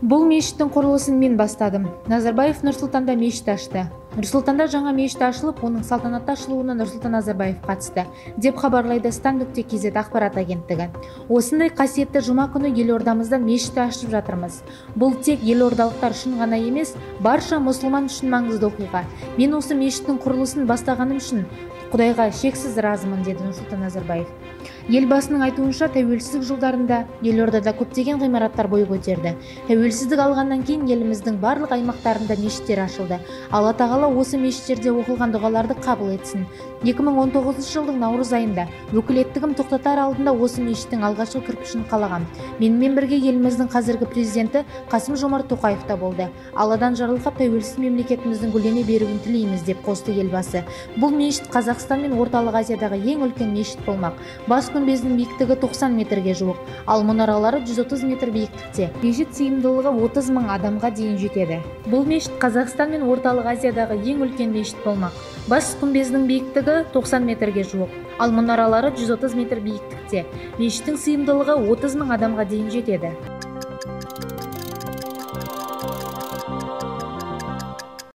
Бұл мешіттің құрылысын мен бастадым. Назарбаев Нұр-Сұлтанда мешіт ашты. Нұр-Сұлтанда жаңа мешіт ашылып, оның салтанатты ашылуына Нұрсұлтан Назарбаев қатысты, деп хабарлайды Stan.kz ақпарат агенттігі. Осындай қасиетті жұма күні елордамызда мешіт ашып жатырмыз. Бұл тек елордалықтар үшін ғана емес, барша мұсылман үшін маңызды оқиға. Мен осы мешіттің құрылысын бастағаным үшін Құдайға шексіз разымын, деді Нұрсұлтан Назарбаев. Елбасының айтуынша, тәуелсіздік жылдарында елордада көптеген ғимараттар бой көтерді. Тәуелсіздік алғаннан кейін еліміздің барлық аймақтарында мешіттер ашылды. Алла тағала осы мешіттерде оқылған дұғаларды қабыл етсін. 2019 жылдың наурыз айында өкілеттігім тоқтатар алдында осы мешіттің алғашқы кірпішін қалағам. Менімен бірге еліміздің қазіргі президенті Қасым-Жомарт Тоқаев та болды. Алладан жарылқап, тәуелсіз мемлекетіміздің гүлдене беруін тілейміз, деп қосты елбасы. Бұл мешіт Қазақстан мен Орталық Азиядағы ең үлкен мешіт болмақ. Бас күмбезінің биіктігі 90 метрге жуық, ал мұнаралары 130 метр биіктікте. Мешіт сыйымдылығы 30 мың адамға дейін жетеді. Бұл мешіт Қазақстан мен Орталық Азиядағы ең үлкен мешіт болмақ. Бас күмбезінің биіктігі 90 метрге жуық, ал мұнаралары 130 метр биіктікте. Мешіттің сыйымдылығы 30 мың адамға дейін жетеді.